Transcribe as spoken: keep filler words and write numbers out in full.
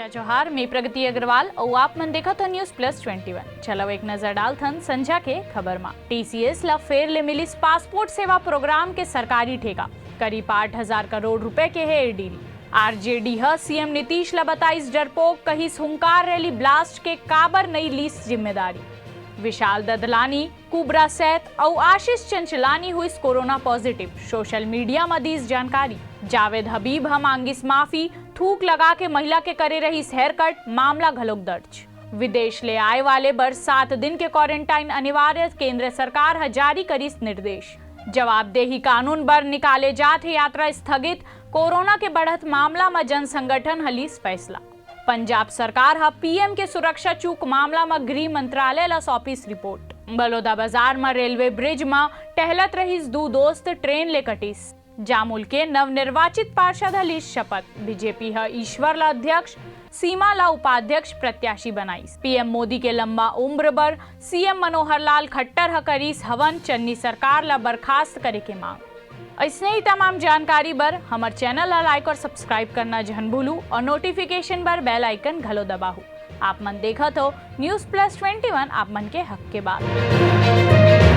जोहार, मैं प्रगति अग्रवाल अउ आप मन देखत हव News Plus Twenty One। चलो एक नजर डालथन संझा के खबर मा। टीसीएस ला फेर ले मिलिस पासपोर्ट सेवा प्रोग्राम के सरकारी ठेका, करीब आठ हजार करोड़ रुपए के हे डील। आरजेडी ह सीएम नीतीश ला बताइस डरपोक, कहिस हुंकार रैली ब्लास्ट के काबर नइ लीस जिम्मेदारी। विशाल ददलानी, कुबरा सैत अउ आशीष Chanchlani हुइस corona positive, social media म दीस जानकारी। जावेद हबीब ह मांगिस माफी, थूक लगा के महिला के करे रहिस हेयर कट, मामला घलोक दर्ज। विदेश ले आए वाले बर सात दिन के क्वारंटाइन अनिवार्य, केंद्र सरकार ह जारी करिस निर्देश। जवाबदेही कानून बर निकाले जात हे यात्रा स्थगित, कोरोना के बढ़त मामला म जन संगठन ह लीस फैसला। पंजाब सरकार ह पीएम के सुरक्षा चूक मामला म गृह मंत्रालय ला सौंपिस रिपोर्ट। बलौदाबाजार म रेलवे ब्रिज म टहलत रहिस दू दोस्त, ट्रेन ले कटिस। जामुल के नवनिर्वाचित पार्षद ह लीस शपथ, बीजेपी ह ईश्वर ला अध्यक्ष, सीमा ला उपाध्यक्ष प्रत्याशी बनाइस। पीएम मोदी के लंबा उम्र बर सीएम मनोहर लाल खट्टर ह करिस हवन चन्नी सरकार ला बर्खास्त करे के मांग। अइसने ही तमाम जानकारी बर हमर चैनल ला लाइक और सब्सक्राइब करना झन भूलू और नोटिफिकेशन बर बेल आइकन घलो दबाहू। आप मन देखत हो News Plus Twenty One, आप मन के हक के बात।